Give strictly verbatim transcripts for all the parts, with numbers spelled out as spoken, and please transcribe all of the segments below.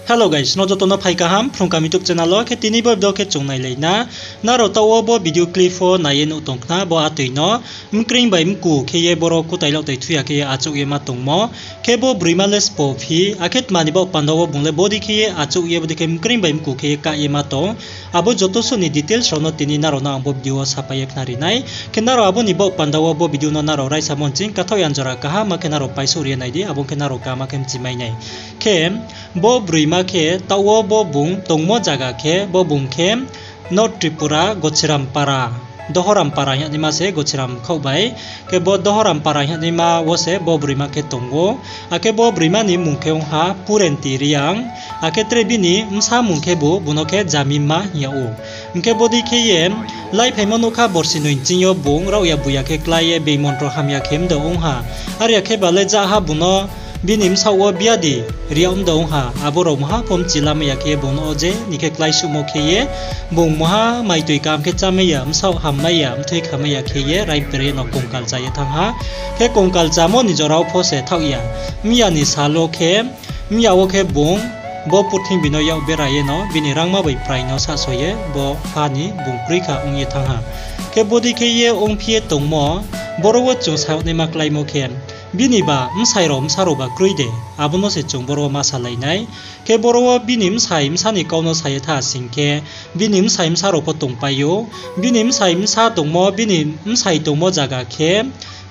Hello guys, nrao joto no phai kaham, Phrung Kaham YouTube channel wo khe tini bo video khe chung nailai na. Nrao taoh wo bo video clip wo nai ye nuh tong khna, bo atoi no mkreing bai mku khe ye boro kutai laotai thu ya khe ye achouh ye ma tongmo. Khe bo broima le sbo phi, akhe tma ni baoh panda wo bung le bodei khe ye achouh ye bodei khe mkreing bai mku khe ye kah ye ma tong. Abo joto suh ni details rao no tini nrao no ang bo video wo sapai ye khnari nai. Khe nrao abo ni baoh panda wo bo video no nrao raisamo nching kathaoh ya jora kaham ma khe nrao paisouh ri ye nai di, abo khe nrao kaham ma khe mchi mai nai. Khe bo broima khe taoh wo bo bung tongmo zaga khe, bo bung khe North Tripura, Gochiram Para, Dohoram Para hing yagnaima se Gochiram khaoh bai. Khe bo Dohoram Para hing yagnaima wo se bo broima khe tong ou. Akhe bo broima ni mmung khe ong ha Purenti Reang. Akhe tre bini bsa mmung khebu bung no khe Jamima hing yag ou. Hing khe bodei khe ye láiphaimo nougkha borsi noi nching yo bung raohya buya khe klái ye being montro hamya khe mdao ong ha. Are ya khe ba le jaha bung no bini bsaoh wo biadi ri yag mdao ong ha. Abo rao maha pho mchi lamai ya khe ye bung no je ni khe kláisuhmo khe ye bung maha maitoi kaham khe chámai ya, bsaoh hammai ya, mthoi khamai ya khe ye raing pere no kongkal cha ye thanng ha. Khe kongkal chámo ni jora wo pho se thaoh ya, mya ni sal wo khe, mya wo khe bung bo purthimbi no yak bera ye no bini rangma bai prai no sahso ye bo ha ni bung kroikha ong ye thanng ha. Khe bodei khe ye ongphi ye tongmo, boro wo chung sa yagnaima kláimo khe, bini ba bsai rao bsa rao ba kroi de, abo no se chung boro wo ma salai nai. Khe boro wo bini bsai bsa ni kau no sa ye tha sing khe, bini bsai bsa rao pho tongpai ou. Bini bsai bsa tongmo, bini bsai tongmo zaga khe,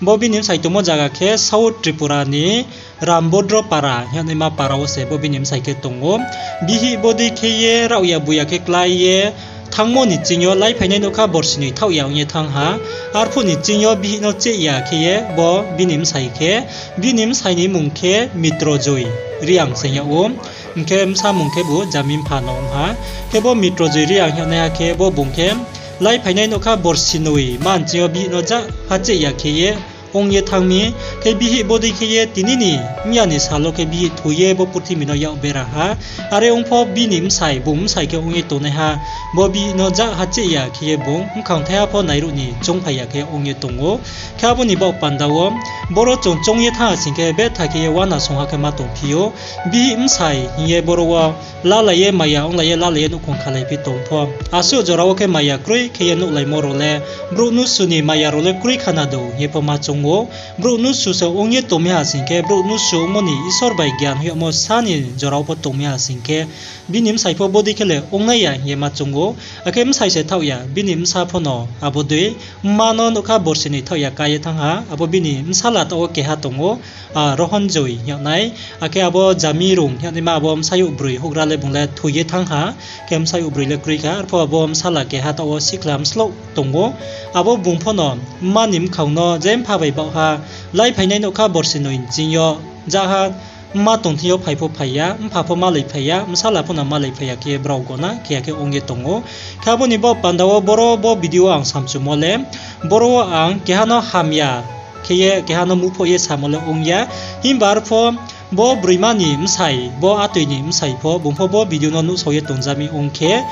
bo bini bsai tongmo zaga khe South Tripura ni Rambodro Para hing yagnaima para wo se bo bini bsai khe tong ou. Bihih bodei khe ye raohya buya khe klái ye thanngmo ni nching yo láiphainai nougkha borsi noi thaoh ya ong ye thanng ha. Arphuh ni nching yo bihih no cheh ya khe ye bo bini bsai khe, bini bsai ni mmung khe Mitrojoi Reang se yag ou. Hing khe bsa mmung khebu Jamimpha no ong ha. Khe bo Mitrojoi Reang hing yagnaiha khe bo bung khe láiphainai nougkha borsi noi ma nching yo bihih no jaha cheh ya khe ye ong ye thanng mi. Khe bihih bodei khe ye tini ni mya ni sal wo khe bihih thoi ye bo purthimbi no yak bera ha. Are ong pho bini bsai, bung bsai khe ong ye tongnaiha, bo bihih no jaha cheh ya khe ye bung bkhang thaiha pho nairuh ni choungphai ya khe ong ye tong ou. Khe abo ni baoh panda wo boro chung choung ye thanng ha sing khe betha khe ye uana songha khe ma tongphi ou. Bihih bsai hing ye boro wo lalai ye maya onglai ye lalai ye nouhkhong khalaiphi tong pho, asuh jora wo khe maya kroi khe ye nuhlaimo rao le, brouh nusu ni maya rao le kroi khana dou hing ye pho ma choung ou. Brouh nusu se ong ye tongmi ha sing khe, brouh nusu ongmo ni Isor bai gyan hoih yagmo sa ni jora wo pho tongmi ha sing khe, bini bsai pho bodei khe le ongnai ya hing ye ma choung ou. Akhe bsai se thaoh ya, bini bsa pho no abo dei mma no nougkha borsi noi thaoh ya ká ye thanng ha. Abo bini bsala taoh wo keha tong ou, Rohonjoi hing yagnai. Akhe abo Jamirung hing yagnaima abo bsayouh broi houhgra le bung le thoi ye thanng ha. Khe bsayouh broi le kroi kha, arphuh abo bsala keha taoh wo sikhla mslouh tong ou. Abo bung pho no mma ni bkhang no je mpha bai baoh ha, láiphainai nougkha borsi noi nching yo jaha mma tong thing yo phai pho phai ya, mpha pho malaiphai ya, bsala pho no malaiphai ya khe brao gona khe ya khe ong ye tong ou. Khe abo ni baoh panda wo boro bo video wo ang samchumo le, boro wo ang keha no hamya khe ye keha no muhphoh ye samo le ong ya. Himba arpho bo broima ni bsai, bo atoi ni bsai pho, bung pho bo video no nuhsao ye tongja mi ong khe,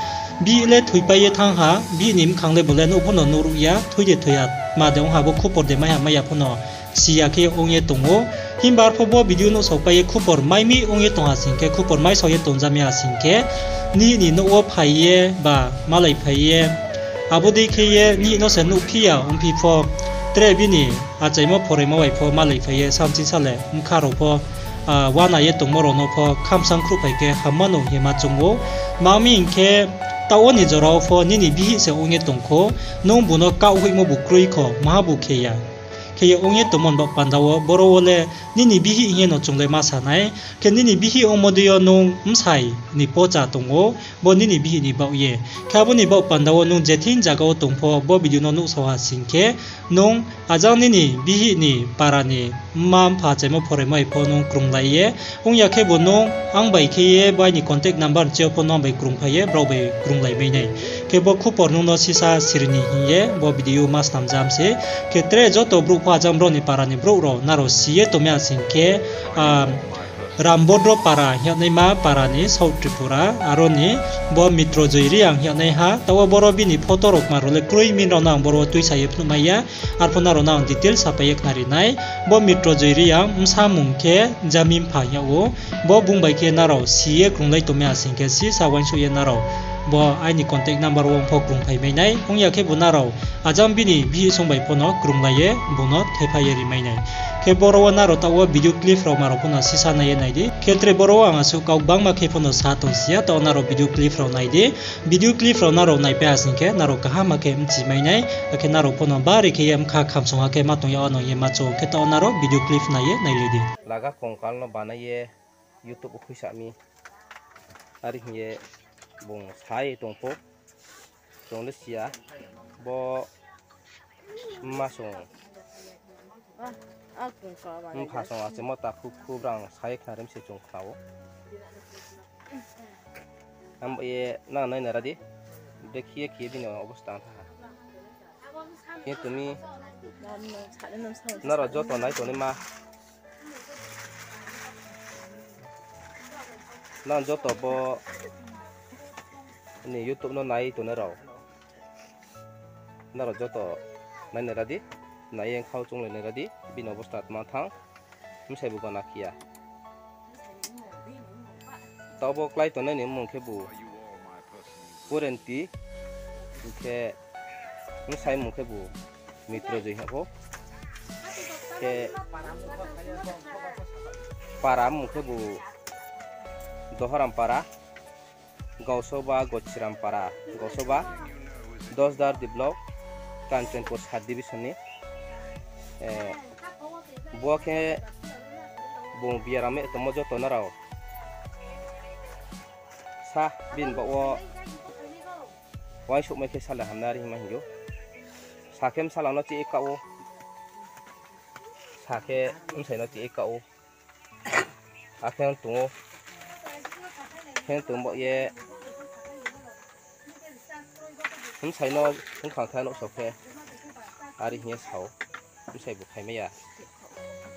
bihih le thoipai ye thanng ha, bihih ni bkhang le bung le nuh pho no nuhruh ya, thoi de thoi ha, tma de ong ha, bo khupor de mai ha mai ya pho no si ya khe ong ye tong ou. Himba arpho bo video nuhsaopai ye khupor mai mi ong ye tong ha sing khe, khupor maisao ye tongja mi ha sing khe, nihih ni nouh wo phai ye ba malaiphai ye, abo dei khe ye nihih no se nuhphi ya ongphi pho, tre bini achaimo phoraimo bai pho malaiphai ye samching sa le bkha rao pho, uana ye tongmo rao no pho khamsang khruhphai khe hamma no hing ye ma choung ou. Tma mi hing khe, taoh wo ni jora wo pho nini bihih se ong ye tong kho, nung bung no kaoh hoihmo bu kroi kho, maha bu khe ya. Khe ye ong ye tongmo ni baoh panda wo boro wo le nini bihih hing ye no chung le ma sa nai. Khe nini bihih ongmo dei yo nung bsai ni pocha tong ou, bo nini bihih ni baoh ye. Khe abo ni baoh panda wo nung je thing zaga wo tong pho, bo video no nuhsao ha sing khe, nung ajang nini bihih ni para ni mma mpha achaimo phoraimo bai pho nung krunglai ye, ong ya khebu nung ang bai khe ye bo aini contact number chi yo pho nung ang bai krungphai ye, brao bai krunglai mai nai. Khe bo khupor nung no sisa siri ni hing ye bo video ma snamjam se. Khe tre joto brouh pho ajang brao ni para ni brouh rao nrao si ye tongmi ha sing khe, Rambodro para hing yagnaima para ni South Tripura, aro ni bo Mitrojoi Reang hing yagnaiha, taoh wo boro bini photo rao kma rao le kroi, min rao no ang boro wo tuisa ye phnuhmai ya, arphuh nrao no ang detail sapai ye khnari nai. Bo Mitrojoi Reang bsa mung khe Jamimpha hing yag ou, bo bung bai khe nrao si ye krunglai tongmai ha sing khe sisa uaingsouh ye nrao bo aini contact number wo pho krungphai mai nai, ong ya khebu nrao ajang bini bihih song bai pho no krunglai ye bung no thephai ye ri mai nai. Khe boro wo nrao taoh wo video clip rao ma rao pho no sisa nai ye nai di. Khe tre boro wo ang asuh kau gbangma khe pho no sa tong si ya, taoh nrao video clip rao nai di. Video clip rao nrao naipai ha sing khe nrao kaham khe bchi mai nai, akhe nrao pho no bari khe ye bkha khamsong ha khe ma tong yag no ye ma chouh, khe taoh nrao video clip nai ye nailai di. Laga kongkal no banai ye YouTube wo khuisa mi. Are hing ye bung sa ye tong pho. Chung le si ya. Bo mma song, mpha song achemo takhu khu brang sa ye khnari mi se chung khna ou. Abo ye nang nai nai ra di. Brekhe ye khe ye bini obosta ong tha ha. Khe tumi nrao joto nai tongnaima, nang joto bo ni YouTube no nai tongnai rao, nrao joto nai nai ra di, nai ye khau chounglai nai ra di, bini obosta tma thanng, bsai bu gona khe ya. Taoh bo klái tongnai ni mmung khebu Kurenti, hing khe bsai mmung khebu Mitrojoi hing yag pho. Khe para mmung khebu Dohoram para, Gausoba Gochiram para, Gausoba, Dasda R D block, Kanchanpur sub division ni. Bo khe bung biaram ye tongmo joto nrao sa bini baoh wo uaingsouhmai khe sala hamnai are hingma hing ou. Sa khe bsala no chih ye kah ou, sa khe bsai no chih ye kah ou. Akhe tong ou, khe tong baoh ye bsai no bkhang tha nouhsao khe, are hing ye sa ou, bsai bu phaimai ya,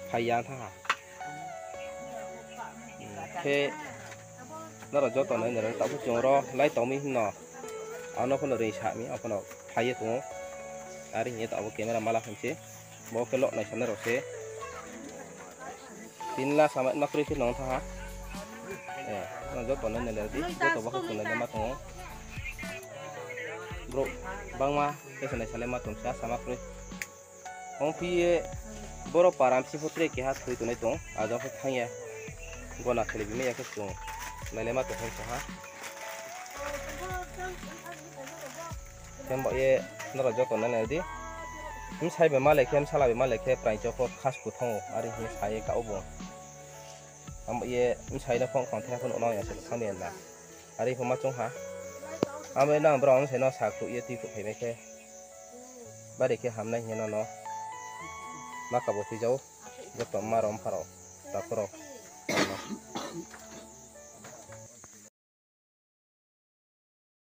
phai ya thanng ha. Khe nrao joto nai nai ra di, taoh pho chung ro lai tong mi hing no, ano pho no reing sa mi, apho no phai ye tong ou. Are hing ye taoh bo camera mala phai se, bo khe loh naisanai rao se. Tin la sama ma kroi khe nung thanng ha. Nrao joto nai nai ra di, joto bo khe chung nai nai ma tong ou. Brouh bangma khe se naisalai ma tong se, a sama kroi. Ongphi ye boro para bsing pho tre keha thoi tongnai tong, ajang pho thanng ye gona khelai bimai ya khe chung nailaima tongphai tong ha. Khe bo ye nrao joto nai nai di. Bsai bai malai khe, bsala bai malai khe, praing cho pho khasku thanng ou, are hing ye sa ye kah ou bung. Abo ye bsai no pho khang thai pho nuh nang ya se thanng mi na. Are pho ma choung ha. Abo ye nang brao bsai no sakhruh ye tuikhruh phaimai khe, bari khe hamnai hing ye nono ma kabo phi ja ou. Joto mma rao, mpha rao, takhu rao, ano.